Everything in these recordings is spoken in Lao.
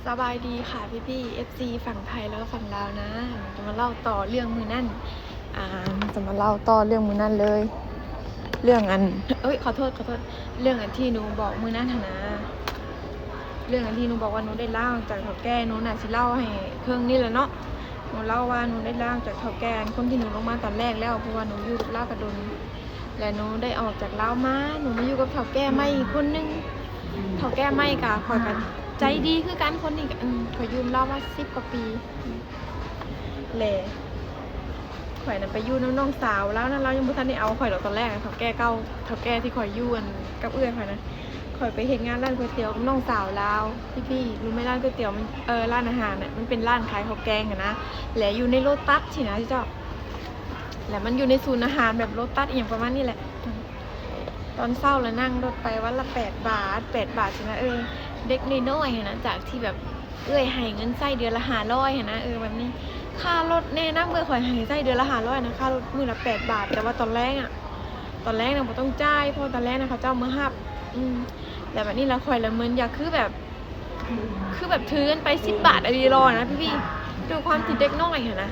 ສະບາຍດີຄ່ະພີ່ໆ ເອັຟຊີຝັ່ງໄທ ແລ້ວກໍຝັ່ງລາວນະ. ຈະມາເລົ່າຕໍ່ເລື່ອງມື້ນັ້ນ ອ່າ ຈະມາເລົ່າຕໍ່ເລື່ອງມື້ນັ້ນເລີຍ. ເລື່ອງອັນ ເອີຍ ຂໍໂທດ ຂໍໂທດ ເລື່ອງອັນທີ່ໜູບອກມື້ນັ້ນຫັ້ນນະ. ເລື່ອງອັນທີ່ໜູບອກວ່າໜູໄດ້ລາອອກຈາກເຖົ້າແກ່ ໜູໜ້າຊິເລົ່າໃຫ້ເຄິ່ງນີ້ແຫຼະເນາະ. ໜູເລົ່າວ່າໜູໄດ້ລາອອກຈາກເຖົ້າແກ່ ອັນຄົນທີ່ໜູລົງມາຕອນແລກແລ້ວ ເພາະວ່າໜູຢູ່ກັບລາວກໍດົນ ແລະ ໜູໄດ້ອອກຈາກລາວມາ ໜູມາຢູ່ກັບເຖົ້າແກ່ໃໝ່ອີກຄົນໜຶ່ງ. ເຖົ້າແກ່ໃໝ່ກະ ຂ້ອຍກະໃຈດີຄືກັນ ຄົນນີ້ກະ ອືມ ຂ້ອຍຢູ່ນຳລາວມາສິບກວ່າປີ ແລະ ຂ້ອຍນະໄປຢູ່ນຳນ້ອງສາວລາວນະ ລາວຍັງບໍ່ທັນໄດ້ເອົາຂ້ອຍດອກຕອນແລກນະ. ເຖົ້າແກ່ເກົ່າ ເຖົ້າແກ່ທີ່ຂ້ອຍຢູ່ ອັນ ກັບເອື້ອຍຂ້ອຍນະ ຂ້ອຍໄປເຮັດງານຮ້ານກ໋ວຍຕຽວກັບນ້ອງສາວລາວ. ພີ່ໆ ຮູ້ໄໝ ຮ້ານກ໋ວຍຕຽວມັນ ເອີ ຮ້ານອາຫານນະ ມັນເປັນຮ້ານຂາຍເຂົ້າແກງຫັ້ນນະ ແລະ ຢູ່ໃນໂລຕັສຊີ້ນະເຈົ້າ. ແລະ ມັນຢູ່ໃນສູນອາຫານແບບໂລຕັສອີ່ຫຍັງປະມານນີ້ແຫຼະ. ຕອນເຊົ້າລະນັ່ງລົດໄປວັນລະແປດບາດ ແປດບາດຊີ້ນະ. ເອີ ເດັກນ້ອຍໆຫັ້ນນະ ຈາກທີ່ແບບເອື້ອຍໃຫ້ເງິນໃຊ້ເດືອນລະຫ້າຮ້ອຍຫັ້ນນະ ເອີ ແບບນີ້ ຄ່າລົດແນະນຳເອື້ອຍຂ້ອຍໃຫ້ໃຊ້ເດືອນລະຫ້າຮ້ອຍນະ ຄ່າລົດມື້ລະແປດບາດ. ແຕ່ວ່າຕອນແລງອະ ຕອນແລງນະບໍ່ຕ້ອງຈ່າຍ ເພາະວ່າຕອນແລງນະເຂົາເຈົ້າມາຮັບ. ອືມ ແລ້ວບາດນີ້ລະຂ້ອຍລະເໝືອນຢາກຄືແບບ ຄືແບບຖືເງິນໄປສິບບາດອີ່ຫຼີລໍນະພີ່ໆ ດ້ວຍຄວາມທີ່ເດັກນ້ອຍຫັ້ນນະ.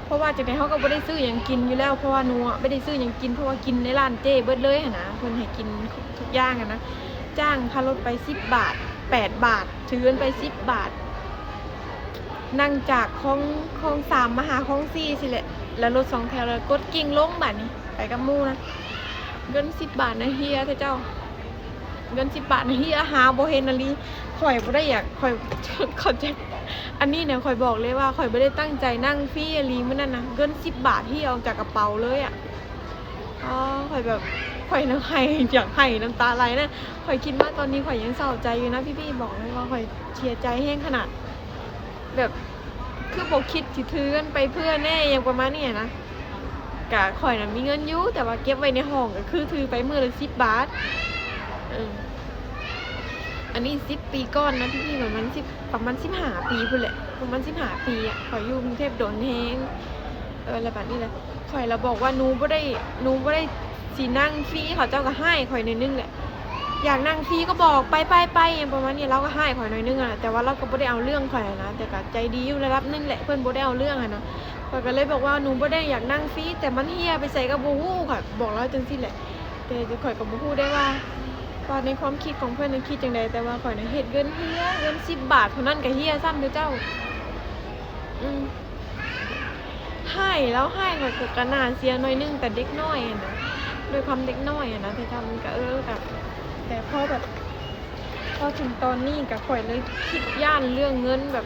ເພາະວ່າຈັ່ງໃດເຮົາກໍບໍ່ໄດ້ຊື້ຫຍັງກິນຢູ່ແລ້ວ ເພາະວ່າໜູອະບໍ່ໄດ້ຊື້ຫຍັງກິນ ເພາະວ່າກິນໃນຮ້ານເຈ້ເບິດເລີຍຫັ້ນນະ ເພິ່ນໃຫ້ກິນທຸກຢ່າງຫັ້ນນະ. ຈ້າງຄ່າລົດໄປສິບບາດ ແປດບາດ ຖືເງິນໄປສິບບາດ ນັ່ງຈາກຄອງ ຄອງສາມມາຫາຄອງສີ່ຊີ້ແຫຼະ ແລ້ວລົດສອງແຖວ ແລ້ວກົດກິ່ງລົງບາດນີ້ ໄປກັບໝູ່ນະ. ເງິນສິບບາດນະເຮຍແທ້ເຈົ້າ ເງິນສິບບາດນະເຮຍ ຫາບໍ່ເຫັນອີ່ຫຼີ. ຂ້ອຍບໍ່ໄດ້ຢາກ ຂ້ອຍເຂົ້າໃຈ ອັນນີ້ນະ ຂ້ອຍບອກເລີຍວ່າຂ້ອຍບໍ່ໄດ້ຕັ້ງໃຈນັ່ງຟຣີອີ່ຫຼີມື້ນັ້ນນະ ເງິນສິບບາດເຮຍອອກຈາກກະເປົາເລີຍອະ. ອໍ ຂ້ອຍແບບ ຂ້ອຍນະໄຫ້ ຢາກໄຫ້ ນ້ຳຕາໄຫຼນະ. ຂ້ອຍຄິດມາຕອນນີ້ຂ້ອຍຍັງເສົ້າໃຈຢູ່ນະ ພີ່ໆ ບອກເລີຍວ່າຂ້ອຍເສຍໃຈແຮງຂະໜາດ ແບບ ຄືບໍ່ຄິດຊິຖືເງິນໄປເພື່ອແດ່ ຫຍັງປະມານນີ້ນະ. ກະຂ້ອຍນະມີເງິນຢູ່ ແຕ່ວ່າເກັບໄວ້ໃນຫ້ອງ ກະຄືຖືໄປມື້ລະສິບບາດ. ເອີ ອັນນີ້ສິບປີກ່ອນນະ ພີ່ໆ ປະມານສິບ ປະມານສິບຫ້າປີພຸ້ນແຫຼະ ປະມານສິບຫ້າປີອະ. ຂ້ອຍຢູ່ກຸງເທບດົນແຮງ ເອີ ແລ້ວບາດນີ້ລະ ຂ້ອຍລະບອກວ່າໜູບໍ່ໄດ້ ໜູບໍ່ໄດ້ຊິນັ່ງຟຣີ ເຂົາເຈົ້າກໍຮ້າຍຂ້ອຍໜ້ອຍໜຶ່ງແຫຼະ. ຢາກນັ່ງຟຣີກໍບອກໄປໆໆ ຫຍັງປະມານນີ້ ລາວກໍຮ້າຍຂ້ອຍໜ້ອຍໜຶ່ງຫັ້ນນະ ແຕ່ວ່າລາວກໍບໍ່ໄດ້ເອົາເລື່ອງຂ້ອຍຫັ້ນນະ ແຕ່ກໍໃຈດີຢູ່ລະດັບໜຶ່ງແຫຼະ ເພິ່ນບໍ່ໄດ້ເອົາເລື່ອງຫັ້ນນະ. ຂ້ອຍກໍເລີຍບອກວ່າໜູບໍ່ໄດ້ຢາກນັ່ງຟຣີ ແຕ່ມັນເຮຍໄປໃສກໍບໍ່ຮູ້ ຂ້ອຍບອກລາວຈັ່ງຊີ້ແຫຼະ. ແຕ່ຂ້ອຍກໍບໍ່ຮູ້ໄດ້ວ່າ ວ່າໃນຄວາມຄິດຂອງເພິ່ນນັ້ນຄິດຈັ່ງໃດ ແຕ່ວ່າຂ້ອຍນະເຮັດເງິນເຮຍ ເງິນສິບບາດເທົ່ານັ້ນກໍເຮຍຊ້ຳເດີເຈົ້າ. ອືມ ຮ້າຍ ລາວຮ້າຍ ຂ້ອຍກໍ ກໍໜ້າເສຍໜ້ອຍໜຶ່ງ ແຕ່ເດັກນ້ອຍຫັ້ນນະ ດ້ວຍຄວາມເດັກນ້ອຍຫັ້ນນະ ແຕ່ເຈົ້າມັນກໍ ເອີ ກໍ ແຕ່ພໍແບບ ພໍເຖິງຕອນນີ້ກໍຂ້ອຍເລີຍຄິດຢ້ານເລື່ອງເງິນແບບ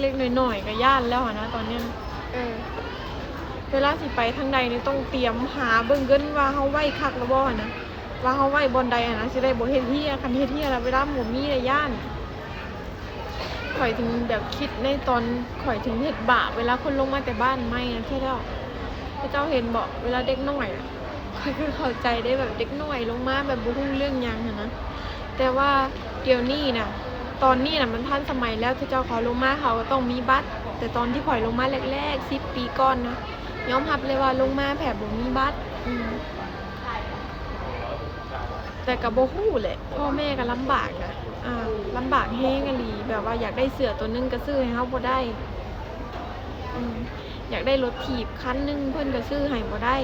ເລັກໆນ້ອຍໆ ກໍຢ້ານແລ້ວຫັ້ນນະຕອນນີ້. ເອີ ເວລາຊິໄປທາງໃດນີ້ຕ້ອງຕຽມຫາເບິ່ງເງິນວ່າເຮົາໄວ້ຄັກແລ້ວບໍ່ຫັ້ນນະ ວ່າເຮົາໄວ້ບ່ອນໃດຫັ້ນນະ ຊິໄດ້ບໍ່ເຮັດເຮຍ. ຄັນເຮັດເຮຍແລ້ວເວລາມັນບໍ່ມີລະຢ້ານ. ຂ້ອຍເຖິງແບບຄິດໃນຕອນ ຂ້ອຍເຖິງເຮັດບາບເວລາຄົນລົງມາແຕ່ບ້ານໃໝ່ນະ ເຈົ້າ ເຈົ້າເຫັນບໍ່ ເວລາເດັກນ້ອຍອະ ຂ້ອຍຄືເຂົ້າໃຈເດ້ ແບບເດັກນ້ອຍລົງມາແບບບໍ່ຮູ້ເລື່ອງຫຍັງຫັ້ນນະ. ແຕ່ວ່າດຽວນີ້ນະ ຕອນນີ້ນະມັນທັນສະໄໝແລ້ວ ເຈົ້າ ເຂົາລົງມາເຂົາກໍຕ້ອງມີບັດ ແຕ່ຕອນທີ່ຂ້ອຍລົງມາແລກໆ ສິບປີກ່ອນນະ ຍອມຮັບເລີຍວ່າລົງມາແບບບໍ່ມີບັດ. ອືມ ແຕ່ກໍບໍ່ຮູ້ແຫຼະ ພໍ່ແມ່ກໍລຳບາກນະ ອ່າ ລຳບາກແຮງອີ່ຫຼີ ແບບວ່າຢາກໄດ້ເສື້ອໂຕໜຶ່ງກໍຊື້ໃຫ້ເຮົາບໍ່ໄດ້ ອືມ ຢາກໄດ້ລົດຖີບຄັນໜຶ່ງເພິ່ນກໍຊື້ໃຫ້ບໍ່ໄດ້.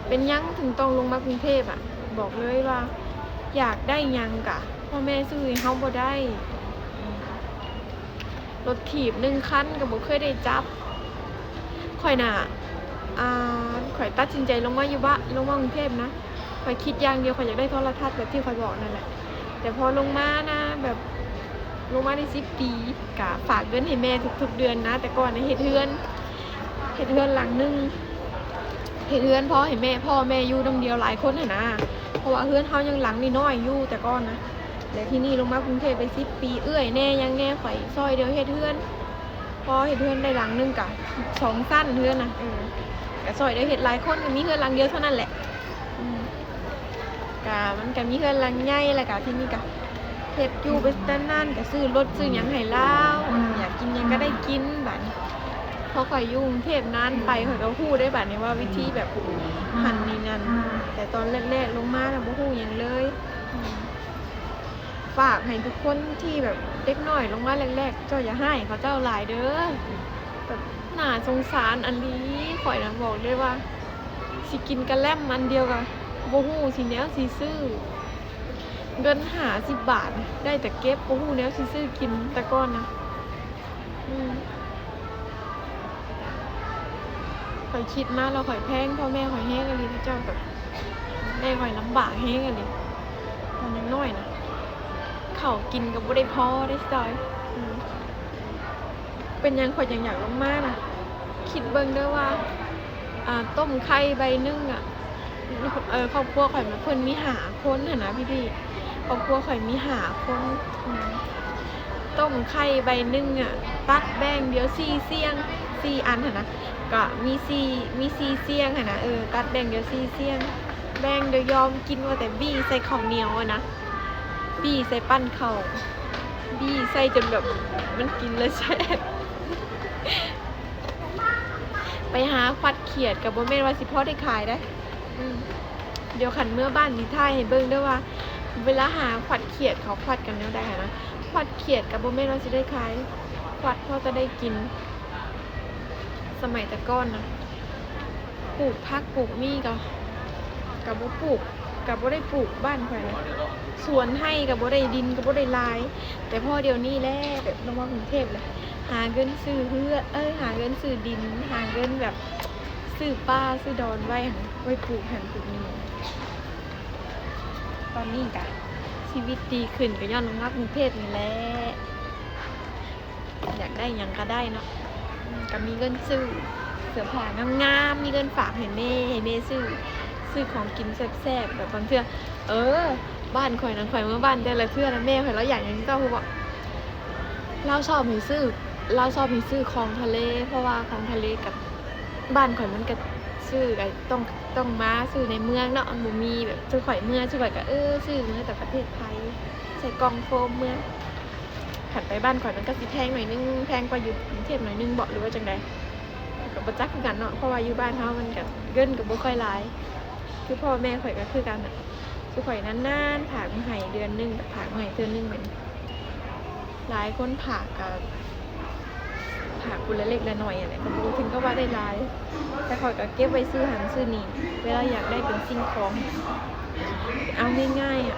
ເປັນຫຍັງເຖິງຕ້ອງລົງມາກຸງເທບອະ? ບອກເລີຍວ່າຢາກໄດ້ຫຍັງກະພໍ່ແມ່ຊື້ໃຫ້ເຮົາບໍ່ໄດ້ ອືມ ລົດຖີບໜຶ່ງຄັນກໍບໍ່ເຄີຍໄດ້ຈັບ. ຂ້ອຍນະ ອ່າ ຂ້ອຍຕັດສິນໃຈລົງມາຢູ່ບ້ານ ລົງມາກຸງເທບນະ ຂ້ອຍຄິດຢ່າງດຽວ ຂ້ອຍຢາກໄດ້ໂທລະທັດແບບທີ່ຂ້ອຍບອກນັ້ນແຫຼະ. ແຕ່ພໍລົງມານະ ແບບລົງມາໄດ້ສິບປີ ກະຝາກເງິນໃຫ້ແມ່ທຸກໆເດືອນນະ. ແຕ່ກ່ອນນະເຮັດເຮືອນ ເຮັດເຮືອນຫຼັງໜຶ່ງ ເຮັດເຮືອນພໍໃຫ້ແມ່ ພໍ່ແມ່ຢູ່ນຳດຽວຫຼາຍຄົນຫັ້ນນະ ເພາະວ່າເຮືອນເຮົາຍັງຫຼັງນ້ອຍໆຢູ່ແຕ່ກ່ອນນະ. ແລະ ທີ່ນີ້ລົງມາກຸງເທບໄດ້ສິບປີ ເອື້ອຍແດ່ຫຍັງແດ່ ຂ້ອຍຊ່ອຍດຽວເຮັດເຮືອນ ພໍເຮັດເຮືອນໄດ້ຫຼັງໜຶ່ງກະສອງຊັ້ນເຮືອນນະ ເອີ ກະຊ່ອຍໄດ້ເຮັດຫຼາຍຄົນ ກະມີເຮືອນຫຼັງດຽວເທົ່ານັ້ນແຫຼະ ອືມ ກະມັນກະມີເຮືອນຫຼັງໃຫຍ່ ແລ້ວກະທີ່ນີ້ກະເຮັດຢູ່ໄປນານໆ ກະຊື້ລົດຊື້ຫຍັງໃຫ້ລາວ ອືມ ຢາກກິນຫຍັງກະໄດ້ກິນ. ບາດນີ້ພໍຂ້ອຍຢູ່ກຸງເທບນານໄປ ຂ້ອຍກະຮູ້ເດ້ ບາດນີ້ວ່າວິທີແບບຫັ້ນນີ້ນັ້ນ ແຕ່ຕອນແລກໆລົງມານະບໍ່ຮູ້ຫຍັງເລີຍ ອືມ ຝາກໃຫ້ທຸກຄົນທີ່ແບບເດັກນ້ອຍລົງມາແລກໆ ເຈົ້າຢ່າຮ້າຍເຂົາເຈົ້າຫຼາຍເດີ ແບບໜ້າສົງສານອີ່ຫຼີ. ຂ້ອຍນະບອກເລີຍວ່າ ຊິກິນກະແລັມອັນດຽວກະບໍ່ຮູ້ຊິແນວຊິຊື້ ເງິນຫ້າສິບບາດໄດ້ແຕ່ເກັບ ບໍ່ຮູ້ແນວຊິຊື້ກິນແຕ່ກ່ອນນະ. ອືມ ຂ້ອຍຄິດມາແລ້ວຂ້ອຍແພງພໍ່ແມ່ຂ້ອຍແຮງອີ່ຫຼີ ເຂົາເຈົ້າແບບ ແມ່ຂ້ອຍລຳບາກແຮງອີ່ຫຼີ ຕອນຍັງນ້ອຍນະ ເຂົ້າກິນກໍບໍ່ໄດ້ພໍເດ້ ສະຈອຍ. ອືມ ເປັນຫຍັງຂ້ອຍຈັ່ງຢາກລົງມານະ ຄິດເບິ່ງເດີວ່າ ອ່າ ຕົ້ມໄຂ່ໃບໜຶ່ງອະ ເອີ ຄອບຄົວຂ້ອຍເພິ່ນມີຫ້າຄົນຫັ້ນນະພີ່ໆ ຄອບຄົວຂ້ອຍມີຫ້າຄົນ. ອືມ ຕົ້ມໄຂ່ໃບໜຶ່ງອະ ຕັດແບ່ງດຽວສີ່ສ່ຽງ ສີ່ອັນຫັ້ນນະ ກະມີສີ່ ມີສີ່ສ່ຽງຫັ້ນນະ ເອີ ຕັດແບ່ງດຽວສີ່ສ່ຽງ ແບ່ງດຽວຍອມກິນ ວ່າແຕ່ບີ່ໃສ່ເຂົ້າໜຽວຫັ້ນນະ ບີ່ໃສ່ປັ້ນເຂົ້າ ບີ່ໃສ່ຈົນແບບມັນກິນແລ້ວແຊບ. ໄປຫາຂວັດຂຽດກໍບໍ່ແມ່ນວ່າຊິພໍໄດ້ຂາຍໄດ໋. ອືມ ດຽວຄັນເມືອບ້ານຊິຖ່າຍໃຫ້ເບິ່ງເດີວ່າ ເວລາຫາຂວັດຂຽດ ເຂົາຂວັດກັນແນວໃດຫັ້ນນະ. ຂວັດຂຽດກໍບໍ່ແມ່ນວ່າຊິໄດ້ຂາຍ ຂວັດພໍແຕ່ໄດ້ກິນ. ສະໄໝແຕ່ກ່ອນນະ ປູກຜັກປູກໝີ່ກໍ ກໍບໍ່ປູກ ກໍບໍ່ໄດ້ປູກ ບ້ານຂ້ອຍນະ ສວນໄຮ່ກໍບໍ່ໄດ້ ດິນກໍບໍ່ໄດ້ຫຼາຍ. ແຕ່ພໍດຽວນີ້ແຫຼະ ແບບລົງມາກຸງເທບແຫຼະ ຫາເງິນຊື້ເຮືອນ ເອີ ຫາເງິນຊື້ດິນ ຫາເງິນແບບຊື້ປ່າຊື້ດອນໄວ້ຫັ້ນ ໄວ້ປູກຫັ້ນປູກນີ້. ຕອນນີ້ກະຊີວິດດີຂຶ້ນ ກໍຍ້ອນລົງມາກຸງເທບນີ້ແຫຼະ. ຢາກໄດ້ຫຍັງກໍໄດ້ເນາະ ອືມ ກໍມີເງິນຊື້ເສື້ອຜ້າງາມໆ ມີເງິນຝາກໃຫ້ແມ່ ໃຫ້ແມ່ຊື້ ຊື້ຂອງກິນແຊບໆ. ແບບບາງເທື່ອ ເອີ ບ້ານຂ້ອຍນະ ຂ້ອຍເມືອບ້ານແຕ່ລະເທື່ອນະ ແມ່ຂ້ອຍລາວຢາກຫຍັງເຈົ້າຮູ້ບໍ່? ລາວຊອບໃຫ້ຊື້ ລາວຊອບໃຫ້ຊື້ຂອງທະເລ ເພາະວ່າຂອງທະເລກັບ ບ້ານຂ້ອຍມັນກະຊື້ກະຕ້ອງ ຕ້ອງມາຊື້ໃນເມືອງເນາະ ມັນບໍ່ມີແບບ ຄືຂ້ອຍເມືອ ຄືຂ້ອຍກະ ເອີ ຊື້ເມືອແຕ່ປະເທດໄທ ໃສ່ກ່ອງໂຟມເມືອ. ຄັນໄປບ້ານຂ້ອຍມັນກະຊິແພງໜ້ອຍໜຶ່ງ ແພງກວ່າຢູ່ກຸງເທບໜ້ອຍໜຶ່ງບໍ ຫຼືວ່າຈັ່ງໃດ ກະບໍ່ຈັກຄືກັນເນາະ ເພາະວ່າຢູ່ບ້ານເຮົາມັນກະເງິນກະບໍ່ຄ່ອຍຫຼາຍ. ຄືພໍ່ແມ່ຂ້ອຍກະຄືກັນນະ ຄືຂ້ອຍນານໆ ຝາກມາໃຫ້ ເດືອນໜຶ່ງກະຝາກມາໃຫ້ເທື່ອໜຶ່ງແມ່ນ ຫຼາຍຄົນຝາກກະຝາກຜູ້ລະເລັກລະໜ້ອຍຫັ້ນແຫຼະ ກະບໍ່ເຖິງກັບວ່າໄດ້ຫຼາຍ ແຕ່ຂ້ອຍກະເກັບໄວ້ຊື້ຫັ້ນຊື້ນີ້ ເວລາຢາກໄດ້ເປັນສິ່ງຂອງ. ເອົາງ່າຍໆ ອະ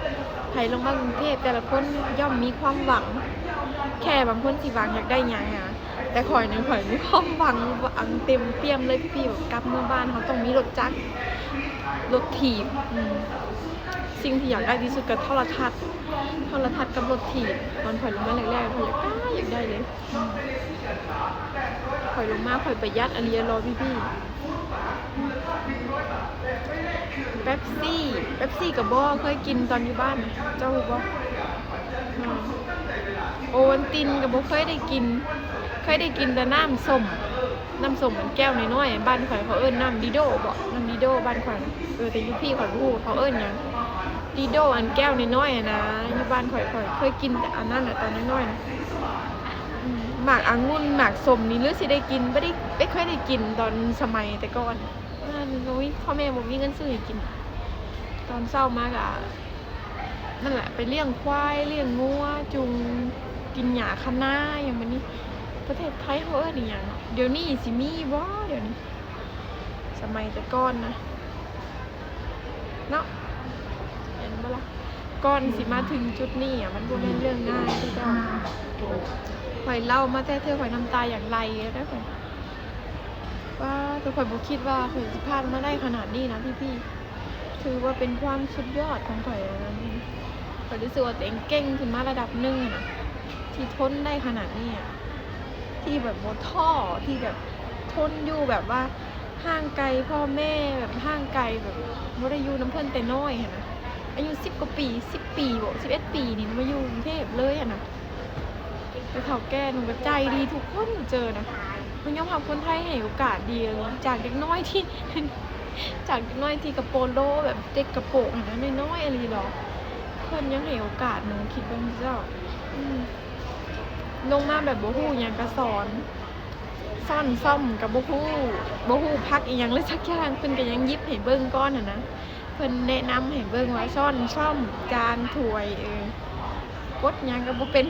ໃຜລົງມາກຸງເທບແຕ່ລະຄົນຍ່ອມມີຄວາມຫວັງ ແຄ່ບາງຄົນຊິຫວັງຢາກໄດ້ຫຍັງອະ ແຕ່ຂ້ອຍນີ້ ຂ້ອຍມີຄວາມຫວັງ ຫວັງເຕັມຕຽມເລີຍພີ່ໆ ແບບກັບເມືອບ້ານເຮົາຕ້ອງມີລົດຈັກ ລົດຖີບ ອືມ ສິ່ງທີ່ຢາກໄດ້ທີ່ສຸດກະໂທລະທັດ ໂທລະທັດກັບລົດຖີບ. ຕອນຂ້ອຍລົງມາແລກໆ ຂ້ອຍຢາກໄດ້ ຢາກໄດ້ເລີຍ ອືມ ຂ້ອຍລົງມາຂ້ອຍປະຢັດອີ່ຫຼີ ລໍພີ່ໆ. ເປັບຊີ ເປັບຊີກະບໍ່ເຄີຍກິນຕອນຢູ່ບ້ານ ເຈົ້າຮູ້ບໍ່? ໂອວັນຕິນກະບໍ່ເຄີຍໄດ້ກິນ ເຄີຍໄດ້ກິນແຕ່ນ້ຳສົ້ມ ນ້ຳສົ້ມອັນແກ້ວນ້ອຍໆ ບ້ານຂ້ອຍເຂົາເອີ້ນນ້ຳດີໂດບໍ ນ້ຳດີໂດບ້ານຂ້ອຍ ເອີ ແຕ່ຢູ່ພີ້ຂ້ອຍບໍ່ຮູ້ວ່າເຂົາເອີ້ນຫຍັງ ດີໂດອັນແກ້ວນ້ອຍໆຫັ້ນນະ ຢູ່ບ້ານຂ້ອຍ ຂ້ອຍເຄີຍກິນແຕ່ອັນນັ້ນນະ ຕອນນ້ອຍໆນະ. ອືມ ໝາກອະງຸ່ນ ໝາກສົ້ມນີ້ ຫຼືຊິໄດ້ກິນ ບໍ່ໄດ້ ບໍ່ເຄີຍໄດ້ກິນຕອນສະໄໝແຕ່ກ່ອນ ອາ ບໍ່ມີ ພໍ່ແມ່ບໍ່ມີເງິນຊື້ໃຫ້ກິນ. ຕອນເຊົ້າມາກະ ນັ້ນແຫຼະ ໄປລ້ຽງຄວາຍ ລ້ຽງງົວ ຈູງກິນຫຍ້າຄະນາຫຍັງແບບນີ້. ປະເທດໄທເຮົາເອີ້ນອີ່ຫຍັງເນາະ? ດຽວນີ້ຊິມີບໍ່ ດຽວນີ້? ສະໄໝແຕ່ກ່ອນນະ ເນາະ ແມ່ນບໍ່ລະ? ກ່ອນຊິມາເຖິງຈຸດນີ້ອະ ມັນບໍ່ແມ່ນເລື່ອງງ່າຍເດີເຈົ້າ. ຂ້ອຍເລົ່າມາແຕ່ເທື່ອ ຂ້ອຍນ້ຳຕາຢາກໄຫຼແລ້ວເດີຂ້ອຍ. ປ້າ ແຕ່ຂ້ອຍບໍ່ຄິດວ່າຂ້ອຍຊິຜ່ານມາໄດ້ຂະໜາດນີ້ນະພີ່ໆ. ຖືວ່າເປັນຄວາມສຸດຍອດຂອງຂ້ອຍແລ້ວນະ. ຂ້ອຍຮູ້ສຶກວ່າຕົວເອງເກັ່ງຂຶ້ນມາລະດັບໜຶ່ງນະ ທີ່ທົນໄດ້ຂະໜາດນີ້ອະ ທີ່ແບບບໍ່ທໍ້ ທີ່ແບບທົນຢູ່ ແບບວ່າຫ່າງໄກພໍ່ແມ່ ແບບຫ່າງໄກ ແບບບໍ່ໄດ້ຢູ່ນຳເພິ່ນແຕ່ນ້ອຍຫັ້ນນະ. ອາຍຸສິບກວ່າປີ ສິບປີບໍ ສິບເອັດປີນີ້ ມາຢູ່ກຸງເທບເລີຍຫັ້ນນະ. ແຕ່ເຖົ້າແກ່ໜູກະໃຈດີທຸກຄົນເຈີນະ. ຕ້ອງຍອມຮັບຄົນໄທໃຫ້ໂອກາດດີ ຈາກເດັກນ້ອຍທີ່ ຈາກເດັກນ້ອຍທີ່ກະໂປໂລ ແບບເດັກກະໂປງຫັ້ນນະ ນ້ອຍໆອີ່ຫຼີເນາະ ເພິ່ນຍັງໃຫ້ໂອກາດໜູ ຄິດເບິ່ງເຈົ້າ. ອືມ ລົງມາແບບບໍ່ຮູ້ຫຍັງກະສອນ ຊ້ອນຊ້ອມກະບໍ່ຮູ້ ບໍ່ຮູ້ຜັກອີ່ຫຍັງເລີຍສັກຢ່າງ ເພິ່ນກະຍັງຫຍິບໃຫ້ເບິ່ງກ່ອນຫັ້ນນະ. ເພິ່ນແນະນຳໃຫ້ເບິ່ງວ່າຊ້ອນຊ້ອມ ຈານຖ້ວຍ ເອີ ກົດຫຍັງກໍບໍ່ເປັນ